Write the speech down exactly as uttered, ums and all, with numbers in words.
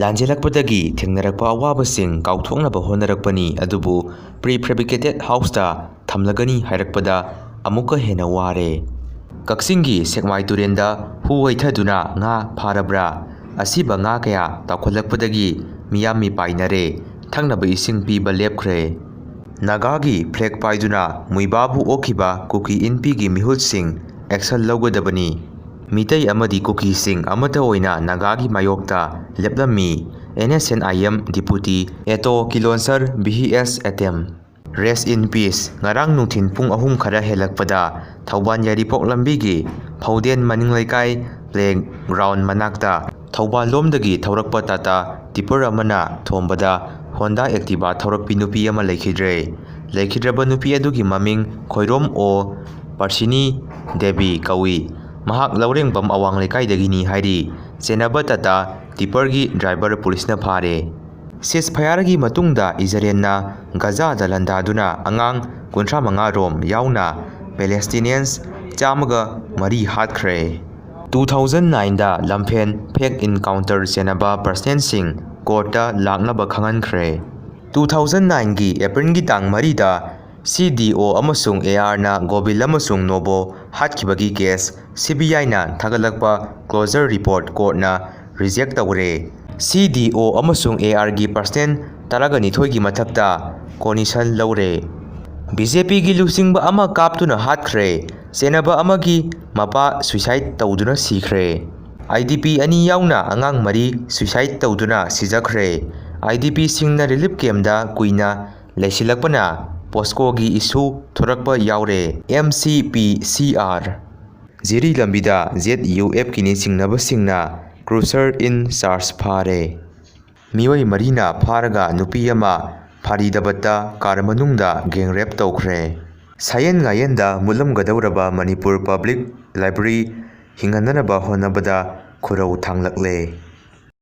ꯂꯥꯟꯖꯦꯜꯂꯛꯄꯗꯒꯤ ꯊꯦꯡꯅꯔꯛꯄ ꯑꯋꯥꯕꯁꯤꯡ ꯀꯥꯎꯊꯣꯛꯅꯕ ꯍꯣꯠꯅꯔꯛꯄꯅꯤ, ꯑꯗꯨꯕꯨ prefabricated houseꯇ ꯊꯝꯂꯒꯅꯤ ꯍꯥꯏꯔꯛꯄꯗ ꯑꯃꯨꯛꯀ ꯍꯦꯟꯅ ꯋꯥꯔꯦ꯫ ꯀꯛꯆꯤꯡꯒꯤ ꯁꯦꯛꯃꯥꯏ ꯇꯨꯔꯦꯟꯗ ꯍꯨ ꯍꯩꯊꯗꯨꯅ ꯉꯥ ꯐꯥꯔꯕ꯭ꯔꯥ? ꯑꯁꯤꯕ ꯉꯥ ꯀꯌꯥ ꯇꯥꯎꯈꯠꯂꯛꯄꯗꯒꯤ ꯃꯤꯌꯥꯝ ꯃꯤꯄꯥꯏꯅꯔꯦ, ꯊꯛꯅꯕ ꯏꯁꯤꯡ ꯄꯤꯕ ꯂꯦꯞꯈ꯭ꯔꯦ꯫ ꯅꯥꯒꯥꯒꯤ flag ꯄꯥꯏꯗꯨꯅ ꯃꯨꯏꯕꯥꯕꯨ ꯑꯣꯛꯈꯤꯕ ꯀꯨꯀꯤ ꯏꯟꯄꯤꯒꯤ ꯃꯤꯍꯨꯠꯁꯤꯡ action ꯂꯧꯒꯗꯕꯅꯤ꯫ ꯃꯤꯇꯩ ꯑꯃꯗꯤ ꯀꯨꯀꯤꯁꯤꯡ ꯑꯃꯠꯇ ꯑꯣꯏꯅ ꯅꯥꯒꯥꯒꯤ ꯃꯥꯌꯣꯛꯇ ꯂꯦꯞꯂꯝꯃꯤ꯫ NSCN-IM deputy ꯑꯦꯇꯣ ꯀꯤꯂꯣꯟꯁꯔ ꯚꯤꯍꯤꯑꯦꯁ ꯑꯦꯇꯦꯝ꯫ Rest in peace꯫ ꯉꯔꯥꯡ ꯅꯨꯡꯊꯤꯟ ꯄꯨꯡ ꯑꯍꯨꯝ ꯈꯔ ꯍꯦꯜꯂꯛꯄꯗ ꯊꯧꯕꯥꯜ ꯌꯥꯏꯔꯤꯄꯣꯛ ꯂꯝꯕꯤꯒꯤ ꯐꯧꯗꯦꯟ ꯃꯅꯤꯡ ꯂꯩꯀꯥꯏ playground ꯃꯅꯥꯛꯇ ꯊꯧꯕꯥꯜ ꯂꯣꯝꯗꯒꯤ ꯊꯧꯔꯛꯄ ꯇꯥꯇꯥ ꯇꯤꯄꯔ ꯑꯃꯅ ꯊꯣꯝꯕꯗ Honda Activa ꯊꯧꯔꯛꯄꯤ ꯅꯨꯄꯤ ꯑꯃ ꯂꯩꯈꯤꯗ꯭ꯔꯦ꯫ ꯂꯩꯈꯤꯗ꯭ꯔꯕ ꯅꯨꯄꯤ ꯑꯗꯨꯒꯤ ꯃꯃꯤꯡ ꯈꯣꯏꯔꯣꯝ ꯑꯣ ꯄꯥꯔꯁꯤꯅꯤ ꯗꯦꯕꯤ ꯀꯧꯏ꯫ ꯃꯍꯥꯛ ꯂꯧꯔꯦꯡꯕꯝ ꯑꯋꯥꯡ ꯂꯩꯀꯥꯏꯗꯒꯤꯅꯤ ꯍꯥꯏꯔꯤ꯫ ꯆꯦꯟꯅꯕ ꯇꯥꯇꯥ ꯇꯤꯄꯔꯒꯤ driver ꯄꯨꯂꯤꯁꯅ ꯐꯥꯔꯦ꯫ Ceasefire-ꯒꯤ ꯃꯇꯨꯡꯗ ꯏꯖꯔꯦꯜꯅ ꯒꯖꯥꯗ ꯂꯥꯟꯗꯥꯗꯨꯅ ꯑꯉꯥꯡ ꯀꯨꯟꯊ꯭ꯔꯥ ꯃꯉꯥ ꯔꯣꯝ ꯌꯥꯎꯅ Palestinians ꯆꯥꯝꯃꯒ ꯃꯔꯤ ꯍꯥꯠꯈ꯭ꯔꯦ꯫ Two thousand nine-ꯗ Lamphel fake encounter ꯆꯦꯟꯅꯕ personꯁꯤꯡ court-ꯇ ꯂꯥꯛꯅꯕ ꯈꯪꯍꯟꯈ꯭ꯔꯦ꯫ Two thousand nine-ꯒꯤ April-ꯒꯤ ꯇꯥꯡ ꯃꯔꯤꯗ CDO ꯑꯃꯁꯨꯡ AR-ꯅ ꯒꯣꯕꯤꯜ ꯑꯃꯁꯨꯡ ꯅꯣꯕꯣ ꯍꯥꯠꯈꯤꯕꯒꯤ case CBI-ꯅ ꯊꯥꯒꯠꯂꯛꯄ closure report court-ꯅ reject ꯇꯧꯔꯦ꯫ CDO ꯑꯃꯁꯨꯡ AR-ꯒꯤ personal ꯇꯔꯥꯒ ꯅꯤꯊꯣꯏꯒꯤ ꯃꯊꯛꯇ cognition ꯂꯧꯔꯦ꯫ BJP-ꯒꯤ ꯂꯨꯆꯤꯡꯕ ꯑꯃ ꯀꯥꯞꯇꯨꯅ ꯍꯥꯠꯈ꯭ꯔꯦ꯫ ꯆꯦꯟꯅꯕ ꯑꯃꯒꯤ ꯃꯄꯥ suicide ꯇꯧꯗꯨꯅ ꯁꯤꯈ꯭ꯔꯦ꯫ IDP ꯑꯅꯤ ꯌꯥꯎꯅ ꯑꯉꯥꯡ ꯃꯔꯤ suicide ꯇꯧꯗꯨꯅ ꯁꯤꯖꯈ꯭ꯔꯦ꯫ IDP-ꯁꯤꯡꯅ relief camp-ꯗ ꯀꯨꯏꯅ ꯂꯩꯁꯤꯜꯂꯛꯄꯅ POCSO-ꯒꯤ issue ꯊꯣꯔꯛꯄ ꯌꯥꯎꯔꯦ꯫ MCPCR꯫ ꯖꯤꯔꯤ ꯂꯝꯕꯤꯗ ZUF-ꯀꯤ ꯅꯤꯡꯁꯤꯡꯅꯕꯁꯤꯡꯅ cruiser in charge ꯐꯥꯔꯦ꯫ ꯃꯤꯑꯣꯏ ꯃꯔꯤꯅ ꯐꯥꯔꯒ ꯅꯨꯄꯤ ꯑꯃ ꯐꯔꯤꯗꯥꯕꯥꯗꯇ car ꯃꯅꯨꯡꯗ gang rape ꯇꯧꯈ꯭ꯔꯦ꯫ ꯁꯥꯌꯦꯟ ꯉꯥꯌꯦꯟꯗ ꯃꯨꯠꯂꯝꯒꯗꯧꯔꯕ ꯃꯅꯤꯄꯨꯔ Public Library ꯍꯤꯡꯍꯟꯅꯅꯕ ꯍꯣꯠꯅꯕꯗ ꯈꯨꯔꯧ ꯊꯥꯡꯂꯛꯂꯦ꯫